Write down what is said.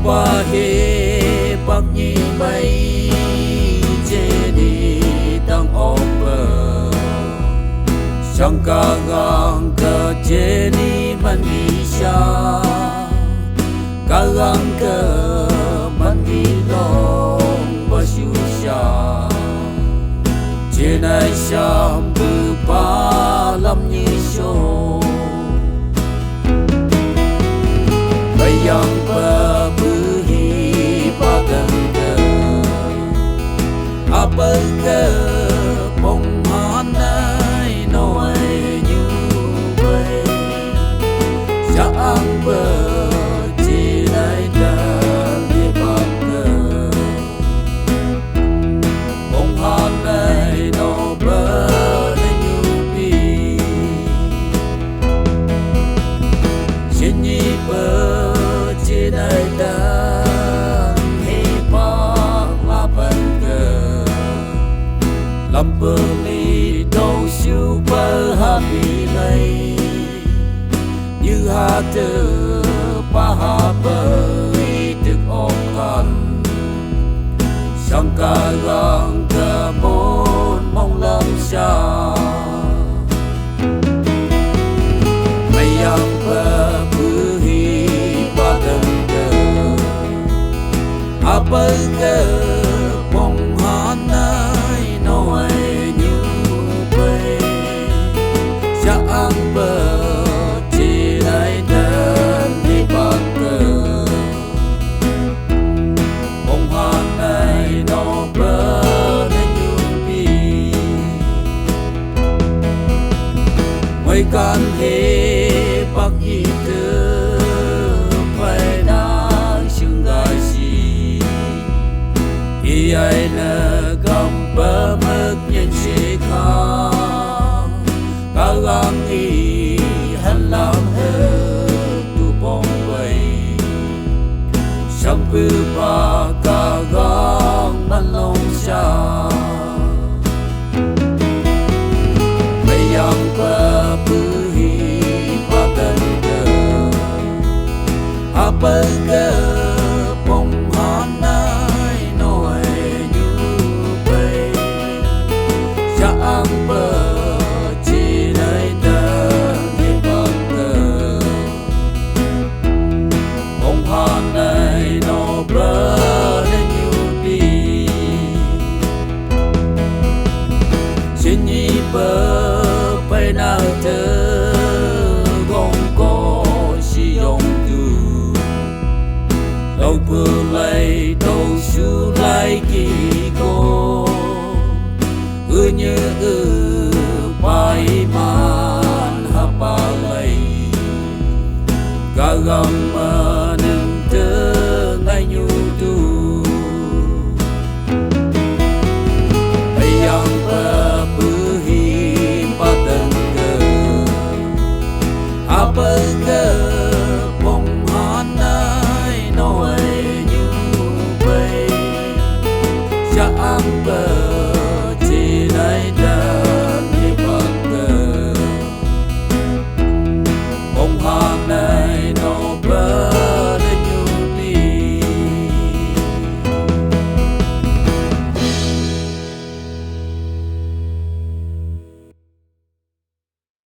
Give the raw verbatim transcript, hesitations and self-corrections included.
Pahepaknyi mai, cheni tang ong bø. Shang karang kacheni man ni sha, karang kaman ni long ba shu sha. Chenai sham bø pa lam ni sho. Mayang pabø hi padang ka, apal ka pong hanai noi nyu bai. Sha ang ba chinai dan hi pang ka. Pong hanai no ba na nyu pi. Shin ni ba chinai dan hi pang la pang ka. Lam ba li dong shu ba ha pi lai. Yu ha tø pa ha bø i tøk ong kan. Shang karang kamon mong lam sha. Mayang pabø hi padang ka. Apal ka pong hanai noi nyu bai. Sha ang ba chinai dan hi pang ka. Pong hanai no ba na nyu pi. Moi kan hepak i tø pai nang shung gai shi. I ai na kam ba mak nyen shi ka. Karang i han lam he tu pong bai. Shang pø pa karang man long sha. Mayang pabø hi padang ka. Apal ka